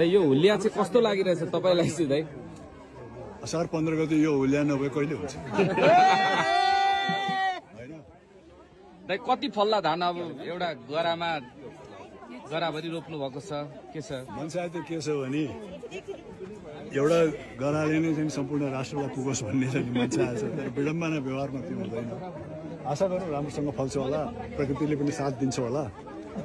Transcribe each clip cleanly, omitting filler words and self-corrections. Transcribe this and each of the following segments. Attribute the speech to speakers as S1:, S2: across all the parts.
S1: यो हुलिया चाहिँ कस्तो लागिरहेछ तपाईलाई चाहिँ दाइ?
S2: असार 15 गते यो हुलिया नभए कहिले हुन्छ?
S1: दाइ कति फल्ला धान अब एउटा गरामा गराभरि रोप्नु भएको छ के छ?
S2: मान्छे त के छ भने एउटा गराले नै चाहिँ सम्पूर्ण राष्ट्रलाई पुगोस् भन्ने चाहिँ मान्छे आएछ, तर विडम्बना व्यवहारमा त्यो हुँदैन। आशा गरौँ राम्रोसँग फल्छ होला, प्रकृतिले पनि साथ दिन्छ होला,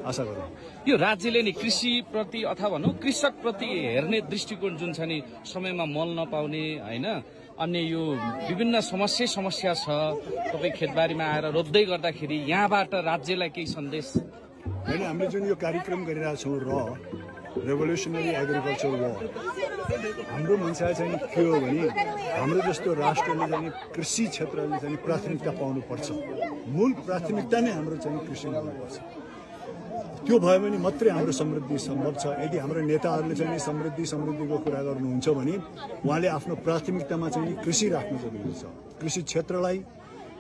S2: आशा गरौँ।
S1: यो राज्यले नि कृषि प्रति अथवा भनौँ कृषक प्रति हेर्ने दृष्टिकोण जुन छ नि, समयमा मल नपाउने होइन, अन्य यो विभिन्न समस्या छ, तपाईँ खेतबारीमा आएर रोप्दै गर्दाखेरि यहाँबाट राज्यलाई केही सन्देश?
S2: होइन, हामीले जुन यो कार्यक्रम गरिरहेको छौँ रेभोल्युसनरी एग्रिकल्चर ल, हाम्रो मान्छे चाहिँ के हो भने हाम्रो जस्तो राष्ट्रले चाहिँ कृषि क्षेत्रले चाहिँ प्राथमिकता पाउनुपर्छ। मूल प्राथमिकता नै हाम्रो चाहिँ कृषिमा हुनुपर्छ। त्यो भयो भने मात्रै हाम्रो समृद्धि सम्भव छ। यदि हाम्रो नेताहरूले चाहिँ समृद्धिको कुरा गर्नुहुन्छ भने उहाँले आफ्नो प्राथमिकतामा चाहिँ कृषि राख्नु जरुरी छ। कृषि क्षेत्रलाई,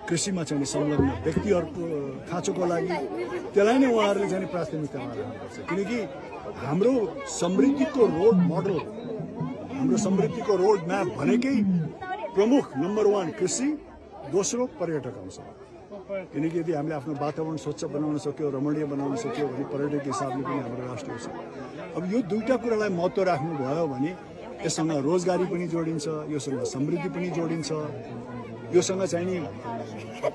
S2: कृषिमा चाहिँ संलग्न व्यक्तिहरूको खाँचोको लागि त्यसलाई नै उहाँहरूले चाहिँ प्राथमिकतामा राख्नुपर्छ। किनकि हाम्रो समृद्धिको रोड मोडल, हाम्रो समृद्धिको रोड म्याप भनेकै प्रमुख नम्बर 1 कृषि, दोस्रो पर्यटक आउँछ। किनकि यदि हामीले आफ्नो वातावरण स्वच्छ बनाउन सक्यो, रमणीय बनाउन सक्यो भने पर्यटक हिसाबले पनि हाम्रो राष्ट्र छ। अब यो दुईटा कुरालाई महत्त्व राख्नुभयो भने यससँग रोजगारी पनि जोडिन्छ, योसँग समृद्धि पनि जोडिन्छ, योसँग चाहिँ नि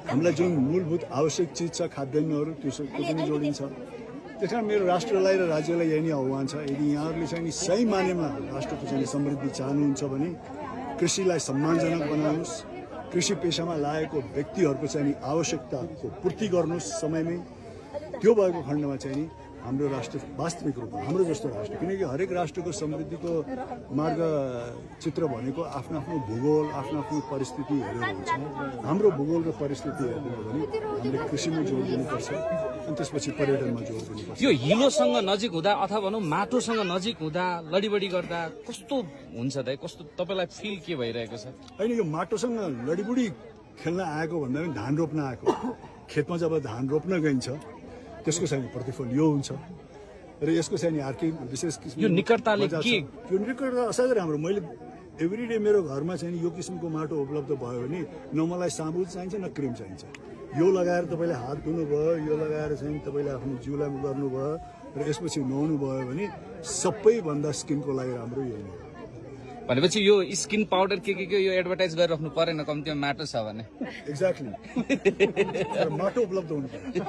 S2: हामीलाई जुन मूलभूत आवश्यक चिज छ खाद्यान्नहरू त्यो पनि जोडिन्छ। त्यसकारण मेरो राष्ट्रलाई र राज्यलाई यही नै आह्वान छ, यदि यहाँहरूले चाहिँ सही मानेमा राष्ट्रको चाहिँ समृद्धि चाहनुहुन्छ भने कृषिलाई सम्मानजनक बनाउनुहोस्, कृषि पेशामा लागेको व्यक्तिहरूको चाहिँ आवश्यकताको पूर्ति गर्नुहोस् समयमै। त्यो भएको खण्डमा चाहिँ नि हाम्रो राष्ट्र वास्तविक रूपमा हाम्रो जस्तो राष्ट्र, किनकि हरेक राष्ट्रको समृद्धिको मार्ग चित्र भनेको आफ्नो आफ्नो भूगोल, आफ्नो आफ्नो परिस्थिति हेरेर हुन्छ। हाम्रो भूगोल र परिस्थिति हेर्नु हो भने हामीले कृषिमा जोड दिनुपर्छ अनि त्यसपछि पर्यटनमा जोड दिनुपर्छ।
S1: यो हिलोसँग नजिक हुँदा अथवा भनौँ माटोसँग नजिक हुँदा लडीबडी गर्दा कस्तो हुन्छ दाइ? कस्तो तपाईँलाई फिल के भइरहेको छ?
S2: होइन, यो माटोसँग लडीबडी खेल्न आएको भन्दा पनि धान रोप्न आएको। खेतमा जब धान रोप्न गइन्छ त्यसको चाहिँ प्रतिफल यो हुन्छ र यसको चाहिँ अर्कै विशेष किसिमको
S1: यो निकटताले के?
S2: यो निकटता असाध्यै राम्रो। मैले एभ्रिडे मेरो घरमा चाहिँ यो किसिमको माटो उपलब्ध भयो भने न मलाई साबुन चाहिन्छ न क्रिम चाहिन्छ। यो लगाएर तपाईँले हात धुनुभयो, यो लगाएर चाहिँ तपाईँले आफ्नो जिउलाई गर्नुभयो र यसपछि नुहाउनु भयो भने सबैभन्दा स्किनको लागि राम्रो यही हो।
S1: भनेपछि यो स्किन पाउडर के यो एडभर्टाइज गरिराख्नु परेन कम्तीमा माटो छ भने?
S2: एक्ज्याक्टली, माटो उपलब्ध हुनु पर्छ।